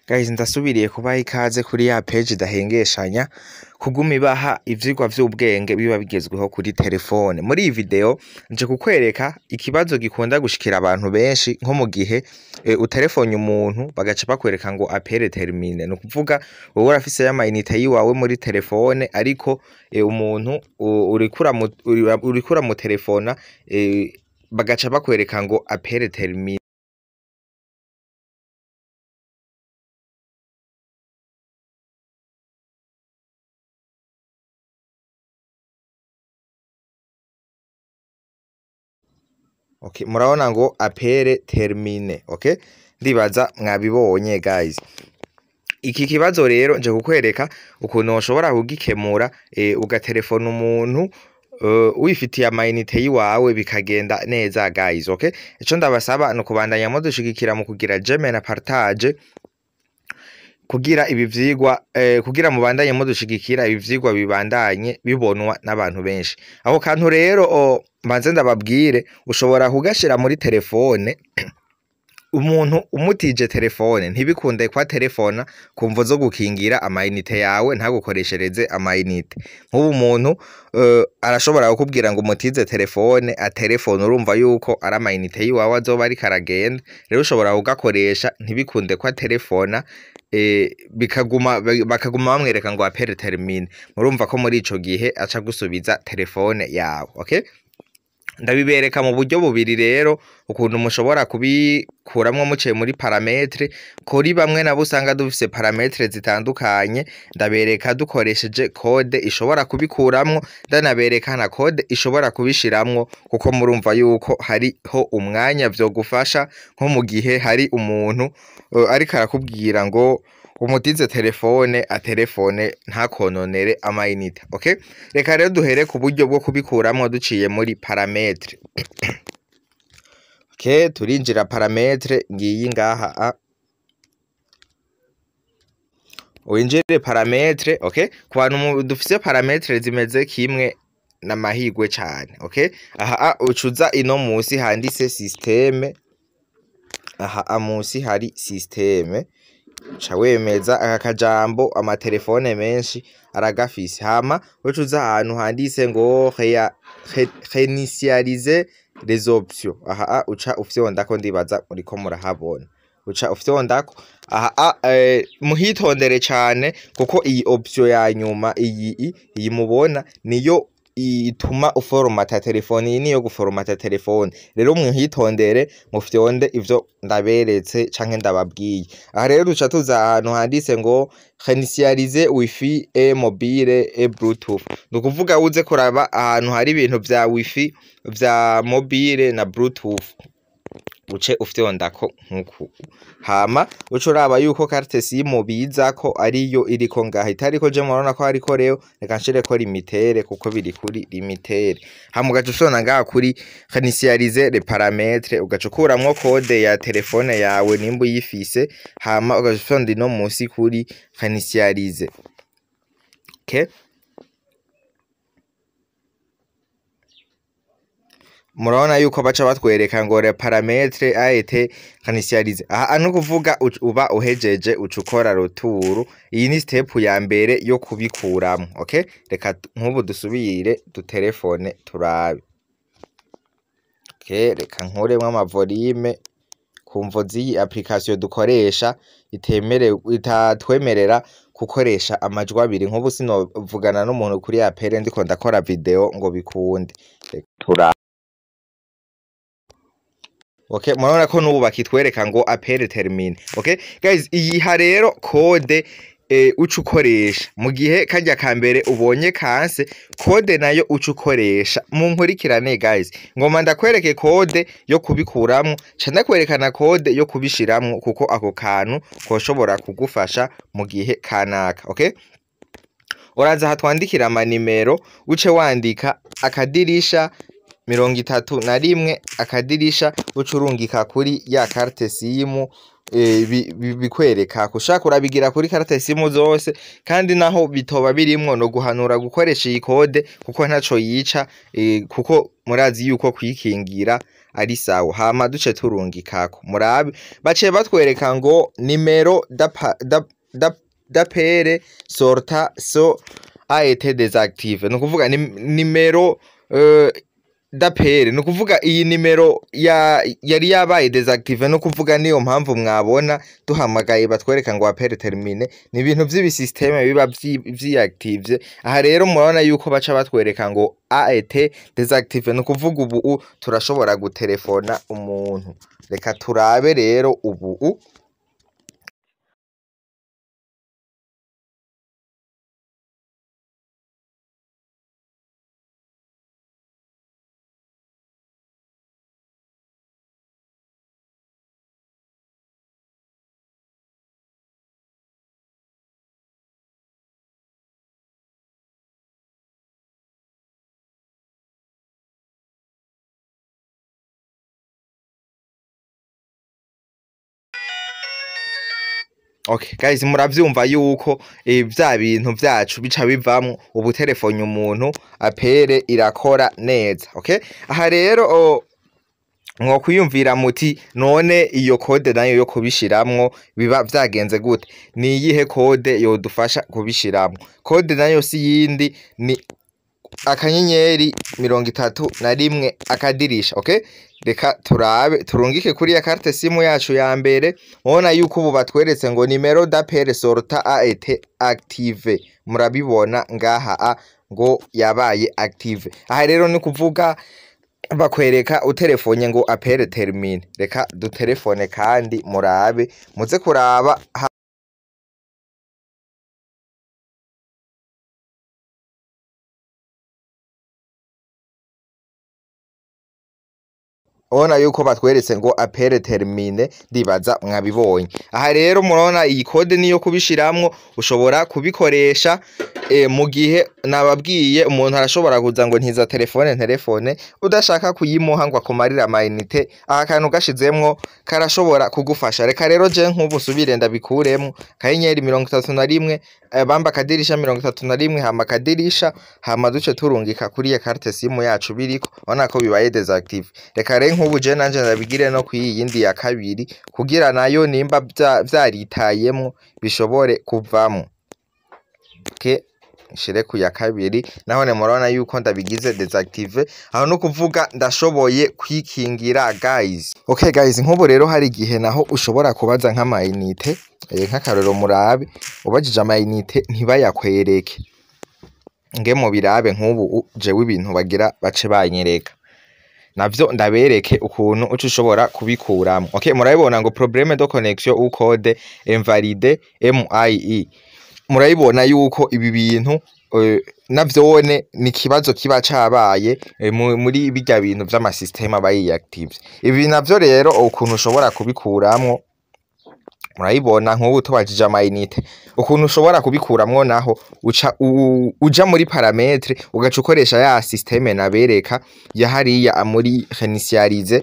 Guys, ndasubiriye kubaha ikaze kuri ya page idahengeshanya kuguma ibaha ivyigwa vy'ubwenge biba bigezweho kuri telefone. Muri iyi video nje kukwereka ikibazo gikunda gushikira abantu benshi nko mu gihe utelefonye umuntu bagaca bakwereka ngo appel terminé. Ni ukuvuga wowe urafise ya mayinite yiwawe muri telefone, ariko umuntu uriko uramutelefona, bagaca bakwereka ngo appel terminé. Okay, murabona ngo appel terminé. Okay, ndibaza mwabibonye guys. Iki kibazo rero nje kukwereka ukuntu ushobora kugikemura, ugatelefona umuntu wifitiye amayinite yiwawe bikagenda neza guys. Okay, ico ndabasaba ni ukubandanya mudushigikira mu kugira j'aime na partage, kugira ibi vyigwa, kugira mubandanye mudushigikira ibi vyigwa bibandanye bibonwa n'abantu benshi. Aho kantu rero mbanze ndababwire, ushobora kugashira muri telefone umuntu umutije telefone ntibikunde kwa telefona kumvo zo gukingira amayinite yawe ntagukoreshereze amayinite. Nk'ubu umuntu arashobora kukubwira ngo umutize telefone atelefone, urumva yuko ari amayinite yiwawe azoba ariko aragenda. Rero ushobora kugakoresha ntibikunde kwa telefona, bikaguma bakaguma bamwereka ngo appel terminé. Murumva ko muri ico gihe aca gusubiza telefone yawe. Okay, ndabibereka mu buryo bubiri rero ukuntu mushobora kubikuramwo muciye muri paramètre. Kuri bamwe nabo usanga dufise paramètre zitandukanye, ndabereka dukoresheje code ishobora kubikuramwo, ndanabereka na code ishobora kubishiramwo, kuko murumva yuko hariho umwanya vyogufasha nko mu gihe hari umuntu ariko arakubwira ngo umutize telefone atelefone ntakononere amayinite. Okay, reka rero duhere ku buryo bwo kubikuramwo duciye muri paramètre. Okay, turinjira paramètre ngiyi ngaha, winjire paramètre. Okay, ku bantu dufise paramètre zimeze kimwe n'amahigwe cane. Okay, aha ucuza ino musi handitse système, aha musi hari système, ca wemeza aka kajambo, amatelefone menshi aragafise. Hama ucuza ahantu handitse ngo réinitialiser les options, aha uca ufyondako, ndibaza muriko murahabona, uca ufyondako aha. Muhitondere cane kuko iyi option ya nyuma iyi mubona niyo ituma uforomata telefone, iyi niyo guforomata telefone. Rero muhitondere mufyonde ivyo ndaberetse canke ndababwiye. Aha rero duca tuza ahantu handitse ngo réinitialiser wifi et mobile et bluetooth. Ni ukuvuga uze kuraba ahantu hari ibintu vya wifi, vya mobile na bluetooth, uce ufyondako nkuku. Hama uce uraba yuko carte SIM bizako ariyo iriko ngaha, itariko je murabona ko hariko, rero reka nshireko Lumitel kuko biri kuri Lumitel. Hama ugaca ufyonda ngaha kuri réinitialiser les paramètres, ugaca ukuramwo code ya telefone yawe nimba uyifise, hama ugaca ufyonda ino musi kuri réinitialiser. Okay, murabona yuko baca batwereka ngo le paramètre a été réinitialisé. Aha ni ukuvuga uba uhejeje, uca ukora retour. Iyi ni step ya mbere yo kubikuramwo. Okay, reka nk'ubu dusubire dutelefone turabe. Okay, reka nkuremwo ama volume ku mvo z'iyi application dukoresha itemerewe itatwemerera gukoresha amajwi abiri. Nk'ubu sinovugana n'umuntu kuri appel ndiko ndakora video ngo bikunde. Reka turabe. Okay, murabona ko n'ubu bakitwereka ngo appel terminé. Okay guys, iyi rero code uca ukoresha mu gihe karya ka mbere ubonye kanse, code nayo uca ukoresha. Munkurikirane guys, ngoma ndakwereke code yo kubikuramwo, ca ndakwerekana code yo kubishiramwo, kuko ako kantu koshobora kugufasha mu gihe kanaka. Okay, uraza aha twandikira amanimero, uce wandika akadirisha 31 akadirisha, uca urungika kuri ya carte SIM, bikwereka ushaka urabigira kuri carte SIM zose. Kandi naho bitoba birimwo, no guhanura gukoresha iyi code kuko ntaco yica, kuko murazi yuko kwikingira ari sawa. Hama duce turungikako, murabe baciye batwereka ngo numéro d'appel sortant a été désactivé. Ni ukuvuga numéro d'appel, ni ukuvuga iyi nimero yari yabaye désactivé. No kuvuga niyo mpamvu mwabona duhamagaye batwereka ngo appel terminé. Ni ibintu vy'ibi système biba vyiyactivye. Aha rero murabona yuko baca batwereka ngo a été désactivé, ni ukuvuga ubu turashobora gutelefona umuntu. Reka turabe rero ubu. Okay guys, muravyumva yuko vya bintu vyacu bica bivamwo. Ubu telefone umuntu, appel irakora neza. Okay, aha rero mwokwiyumvira muti none iyo code nayo yo kubishiramwo biba vyagenze gute? Ni iyihe code yodufasha kubishiramwo? Code nayo si yindi, ni *31#. Okay, reka turabe, turungike kuri ya carte SIM yacu ya mbere. Mubona yuko ubu batweretse ngo numéro d'appel sortant a été activé. Murabibona ngaha ngo yabaye activé. Aha rero ni kuvuga bakwereka utelefonye ngo appel terminé. Reka dutelefone kandi murabe, muze kuraba. Ubona yuko batweretse ngo appel terminé, ndibaza mwabibonye. Aha rero murabona iyi code niyo kubishiramwo, ushobora kubikoresha mu gihe nababwiye umuntu arashobora kuza ngo ntiza telefone udashaka kuyimuha ngo akumarire ama unités. Aha kantu gashizemwo karashobora kugufasha. Reka rero je nk'ubu nsubire ndabikuremwo: *31 bamba #31 hama akadirisha, hama duce turungika kuri ya carte SIM yacu biriko. Ubona ko bibaye désactivé. Reka rero nk'ubu je nanje ndabigire no kwiyi yindi ya kabiri, kugira nayo nimba vyaritayemwo bishobore kuvamwo. Okay, nshire ku ya kabiri, nahone murabona yuko ndabigize désactivé. Aho no kuvuga ndashoboye kwikingira guys. Okay guys, nk'ubu rero hari igihe naho ushobora kubaza nk'ama unités, nk'akarorero murabe ubajije ama unités ntibayakwereke. Nge mubirabe nk'ubu jewe ibintu bagira bace banyereka navyo ndabereke ukuntu uca ushobora kubikuramwo. Okay, murabibona ngo problème de connexion ou code invalide MIE. Murabibona yuko ibi bintu navyone ni ikibazo kiba cabaye muri birya bintu vy'ama système aba yiyactivye. Ibi navyo rero ukuntu ushobora kubikuramwo, murabibona nk'ubu tubajije ama unités, ukuntu ushobora kubikuramwo naho uca uja muri paramètres, ugaca ukoresha ya système nabereka ya hariya muri réinitialiser.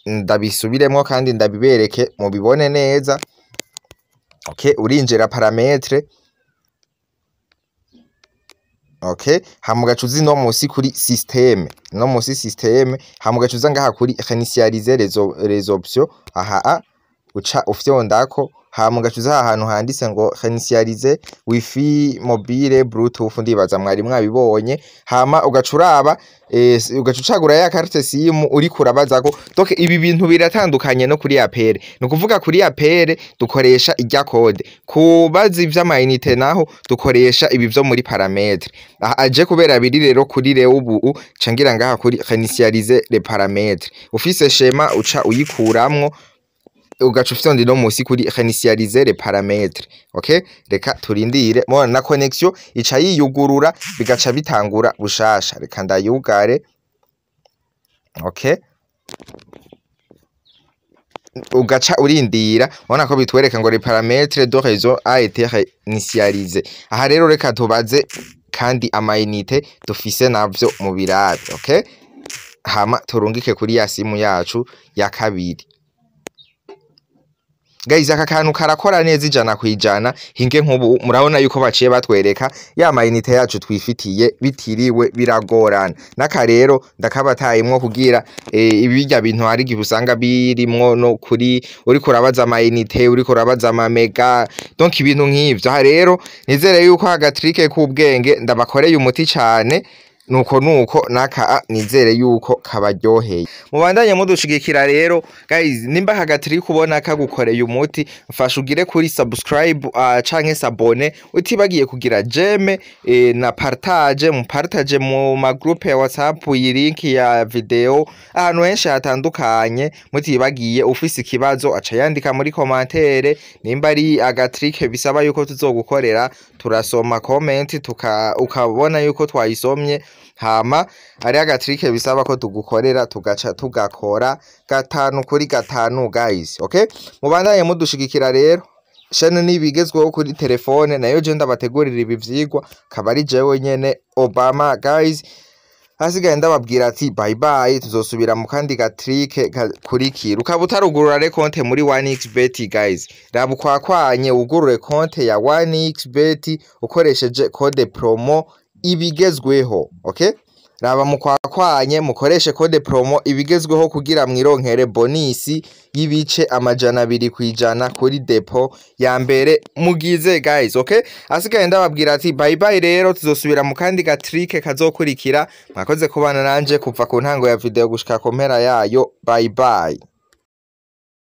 Ndabisubiremwo kandi ndabibereke mubibone neza. Okay, urinjira paramètres, okay, hama ugaca uza ino musi kuri système, no musi système, hama ugaca uza ngaha kuri réinitialiser les options. Aha uca ufyondako, hama ugaca uza aha hantu handitse ngo réinitialiser wifi mobile bluetooth, ndibaza mwari mwabibonye. Hama ugaca uraba ugaca ucagura ya carte SIM uriko urabazako. Donc ibi bintu biratandukanye no kuri appel. Ni ukuvuga kuri appel dukoresha irya code, kubaza ivy'ama unités naho dukoresha ibi vyo muri paramètres. Aha aje kubera biri rero kuri reo ubu ca ngira ngaha kuri réinitialiser les paramètres. Ufise schéma uca uyikuramwo, ugaca ufyonda ino musi kuri réinitialiser les paramètres. Okay, reka turindire. Mubona na connexion ica yiyugurura, bigaca bitangura bushasha. Reka ndayugare. Okay, ugaca urindira. Ubona ko bitwereka ngo les paramètres de réseau a été réinitialisé. Aha rero reka tubaze kandi ama unités dufise navyo mu birabe. Okay, hama turungike kuri ya simu yacu ya kabiri. Guys, aka kantu karakora neza 100%. Hinge nk'ubu murabona yuko baciye batwereka ya ma unité yacu twifitiye bitiriwe biragorana. Naka rero ndakabatayimwo kugira ibirya bintu hari igihe usanga birimwo no kuri uriko urabaza ama unité, uriko urabaza ama méga, donc ibintu nk'ivyo. Aha rero nizere yuko aga trick k'ubwenge ndabakoreye umuti cane. Nuko naka nizere yuko kabaryoheye. Mubandanye mudushigikira rero, guys. Nimba aka ga trick ubona kagukoreye umuti, mfasha ugire kuri subscribe canke s'abonner, utibagiye kugira j'aime na partage. Mu partage mu ma groupe ya WhatsApp iyi link ya video ahantu henshi hatandukanye. Mutibagiye, ufise ikibazo aca yandika muri commentaire. Nimba ari aga trick bisaba yuko tuzogukorera, turasoma comment ukabona yuko twayisomye. Hama ari aga trick bisaba ko tugukorera, tugaca tugakora 5 kuri 5, guys. Okay, mubandanye mudushigikira rero. Chaîne nibigezweho kuri telefone nayo je ndabategurira ibi vyigwa, kaba ari jewe nyene Obama, guys. Hasigaye ndababwira ati bye bye, tuzosubira mu kandi ga trick gakurikira. Ukaba utarugurura re konte muri 1xBet, guys, raba ukwakwanye ugurure konte ya 1xBet ukoresheje code promo ibigezweho. Okay, raba mukwakwanye mukoreshe code promo ibigezweho kugira mwironkere bonus y'ibice 200% kuri dépôt ya mbere mugize, guys. Okay, asigaye ndababwira ati bye bye rero, tuzosubira mu kandi ga trick kazokurikira. Mwakoze kubana nanje kuva ku ntango ya video gushika ku mpera yayo. Bye bye.